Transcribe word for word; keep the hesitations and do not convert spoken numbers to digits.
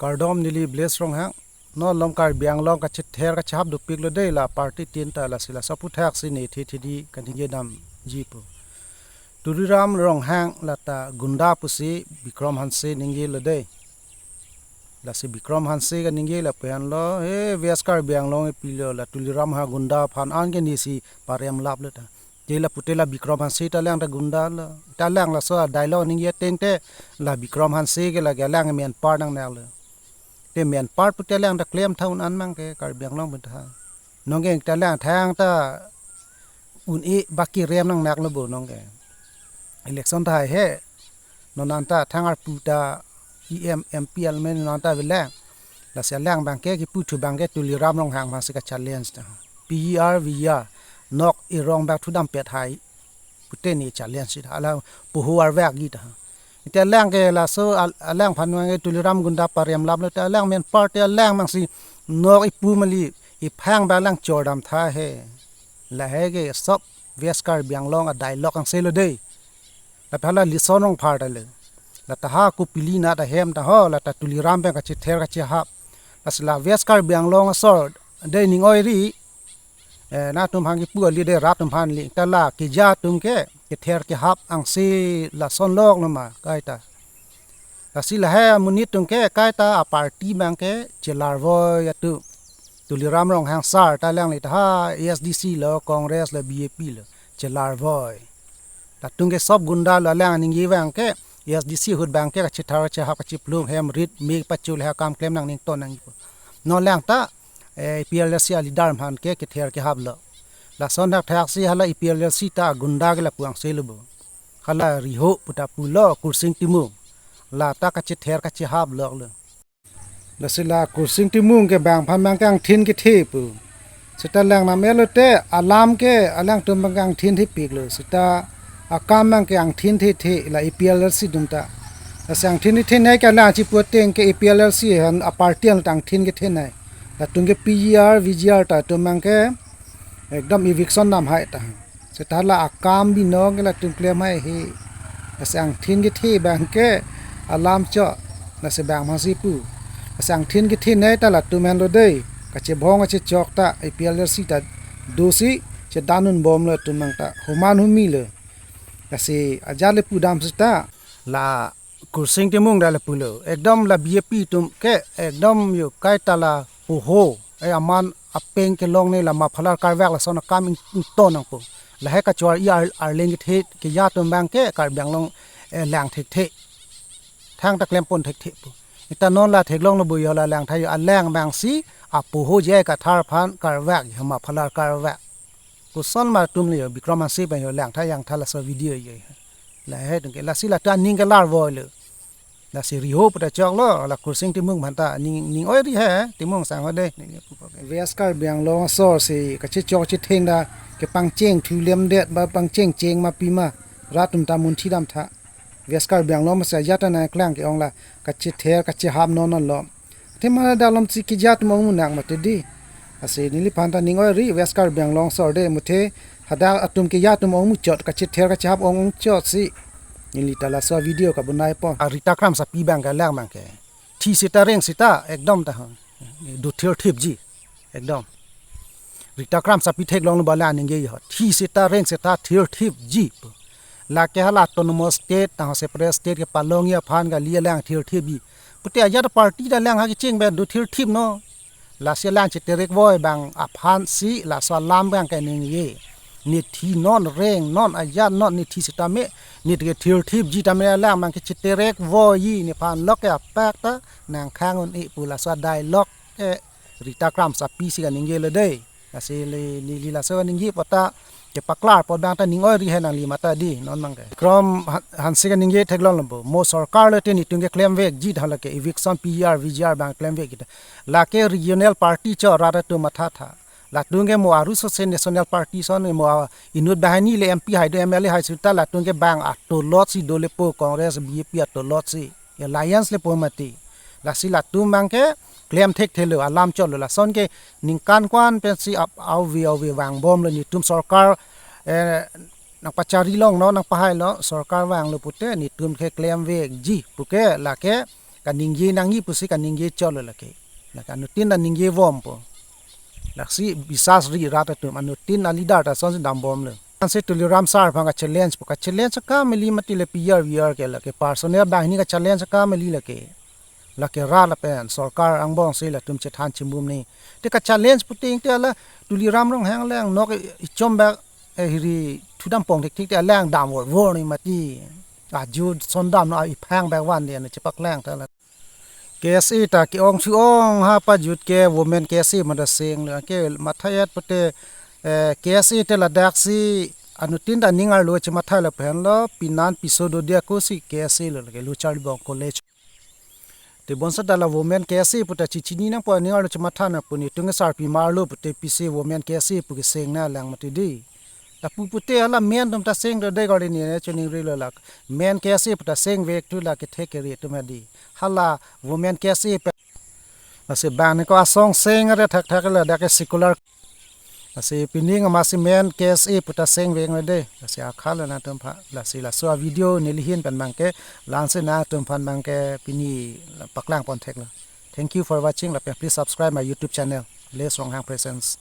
Kardom, neli Bless Ronghang. Non malom Karbi Anglong kachether kachehap dopiklo dei, la party tin ta, lasi laso aputhaksi ne thithidi kaningje damji pu. Tuliram Ronghang lata gunda pusi Bikram Hanse ningjelo dei. Lasi Bikram Hanse kaningje lapu-an lo, he, West Karbi Anglong epilo, la Tuliram ha gunda aphan anke nesi parem laplo ta. Te la pute la Bikram Hanse ta lang ta gunda lo. Ta lang laso a-dialogue ningje ateng te la Bikram Hanse ke lake alang amen part nangnaklo. Te men part pute lang ta klem tha un-an mang ke Karbi Anglong pen tha. Nonke ta lang thang ta un-e baki rem nangnaklo bo nonke. Election ta haihe. Non anta thang arpu ta E M, M P almen non anta avelang. Lasi alang abangke kipu thu abangke Tuliram Ronghang abangsi ka-challenge ta. P G R, V G R. Nok erong bak thudam pet hai. Pute ne challenge ta. Hala poho arvekji ta. Ite alang ke laso al-, alang aphan abangke Tuliram gunda parem laplo te alang men part te alang abangsi nok ipu mali iphang abang lang chordam tha he. Lahei ke sop West Karbi Anglong a-dialogue angselo dei. Lapen hala Lison Rongphar ta le. Lata ha kopili nat ahem ta ho, lata Tuliram pen kachether kachehap. Lasi la West Karbi Anglong asor dei ning oiri. Eh, nangtum aphan kipu kali dei, rat atum aphan li. Ta la keja atum ke kether kehap angse lason lok lo ma kaita. Lasi lahei amonit atum ke kaita a-party abangke chelarvoi atum. Tuliram Ronghang sar ta lang le ta ha A S D C lo, Congress lo, B J P lo. Chelarvoi. Latum ke sop gunda lo, alang aningje abangke A S D C ahut abangke kachether kachehap kacheplum hem rit me pachul ha kam klem nangning ton nangji pu. Non lang ta, eh, A P H L C a-leader aphan ke kether kehap lo. Lason thakthaksi hala A P H L C ta gunda ke lapu angselo bo. Hala Riho puta pulo Kursing Timung. Lata kachether kachehap loklo. Lasi la Kursing Timung ke bang aphan abangke angthin kethe pu. Seta lang namelo te alam ke alangtum abangke angthin thepiklo. Seta akam abangke angthin thethe la A P H L C atum ta. Lasi angthin thethenei ke alang chipu ateng ke A P H L C aphan a-party an ta angthin kethenei. Latum ke P G R, V G R ta atum abangke ekdom eviction dam hai ta. Seta la akam binong ke latum klem haihe. Lasi angthin kethe abangke alam cho. Lasi bang aphansi pu. Lasi angthin kethenei ta latum henlo dei. Kachebong kachechok ta A P H L C ta dosi chedan unbomlo atum abang ta. Human humilo. Lasi ajat le pudam seta. La Kursing Timung ta le pulo. Ekdom la B J P atum ke ekdom yo kaita la poho. Eh, aman apeng kelong ne la maphalar karvek lason akam in-, ington nangpo. Lahei kachor-i ar-, arleng kethe keja atum abangke Karbi Anglong, eh, lang thekthe. Thang ta klempon thekthe pu. Ita non la theklonglo bo yo la lang tha yo alang abangsi apoho J I Kathar aphan karvek yo maphalar karvek. Koson ma atum le yo Bikram Hanse pen yo lang tha yang tha laso video yo. Lahei atum ke lasi la ta ning kelarvoilo. Lasi Riho puta choklo, la Kursing Timung aphan ta ning, ning oiri he, Timung sang ho dei. West Karbi Anglong asor si kachechok chetheng ta kepangcheng thu lemdet ba pangcheng cheng ma pima rat atum ta munthi dam tha. West Karbi Anglong masa ajat ta nangklang ke-ong la kachether kachehap non alom. Athema dalom si keja atum ong munak mati dei. Lasi neliphan ta ning oiri West Karbi Anglong asor dei muthe hadak atum keja atum ong muchot kachether kachehap ong ong chot si. Neli ta laso video kabonai pon. A Rita Kramsapi abang ke lang abangke. Thi seta reng seta ekdom ta ho. Dothirthipji. Ekdom. Rita Kramsapi theklonglo ba la ningje ho. Thi seta reng seta thirthipji. Lake hala autonomous state, ta ho separate state kepalongji aphan kali alang thirthipji. Pute ajat party ta lang ha kecheng pen dothirthip no. Lasi alang cheterek voi abang aphansi laso alam abangke ningje. Ne thi non reng non ajat non ne thi seta me ne thirthipji tame alang abangke cheterek voiji nephan lok ke apak ta nangkhang un-e pu laso dialogue ke Rita Kramsapi si kaningjelo dei. Lasi le neli laso kaningje apot ta kepaklar apot abang ta ning oiri he nangli mati dei non abangke. Bikram Ha-, Hanse kaningje theklonglo bo. Mo sorkar lote netum keklemvekji ta lake eviction P G R, V G R abang klemvekji ta. Lake regional party cho rat atum matha tha. Latum ke mo aru so se national party son mo a-, inut banghini le M P hai do M L A hai seta latum ke bang atolot si dolepo Congress B J P atolot si. Alliance lepo mati. Lasi latum abangke klem thekthelo alam chotlo lason ke ningkan ko-an pensi ap auve auve vangbomlo netum sorkar, eh, nangpachari longlo nangpahailo sorkar vanglo pute netum keklemvekji puke lake Kaningje nangji pusi kaningje cholo lake. Lake anuttin ta ningje bompo. Laksi bisas ri rat atum anuttin a leader ta sonsi dambomlo. Ansi Tuliram sir aphan ka-challenge pu, ka-challenge akam kali mati le P R V R ke lake personal banghini ka-challenge akam kali lake. Lake rat lapen sorkar angbong si latum chethan chimbumne. Te ka-challenge pute te hala Tuliram Ronghang alang nok ichom bak, eh, hiri thudam pong thekthek te alang dam vor vor ni mati. Aju son damlo, iphang bak van de ne chepaklang ta la. K S A ta ke-ong chu-ong ha pajut ke women K S A mada seng le ke mathayat pute, eh, K S A te ladaksi anuttin ta ning arlo chematha lapen lo pinan piso do dia ko si K S A lo ke Louis Charles Bong College. Te bonseta la women K S A puta chichini nangpo, ning arlo chematha nangpo, netum ke sarpi marlo pute pisi women K S A pu keseng nanglang mati di. Lapu pute hala men atum ta seng do de gari ni ne chuning rilo lak. Men K S A puta seng vek thu la kethe kere atum di. Hala women K S A pe. Lasi bang ni ko asong seng are thakthak ladak ke secular. Lasi pining amatsi men K S A puta seng vek nang de. Lasi akhal nangtum aphan. Lasi laso a-video neli ahin pen abang ke la-ansi nangtum aphan abang ke pini paklang pon theklo. Thank you for watching. Lapen please subscribe my YouTube channel, Les Ronghang Presents.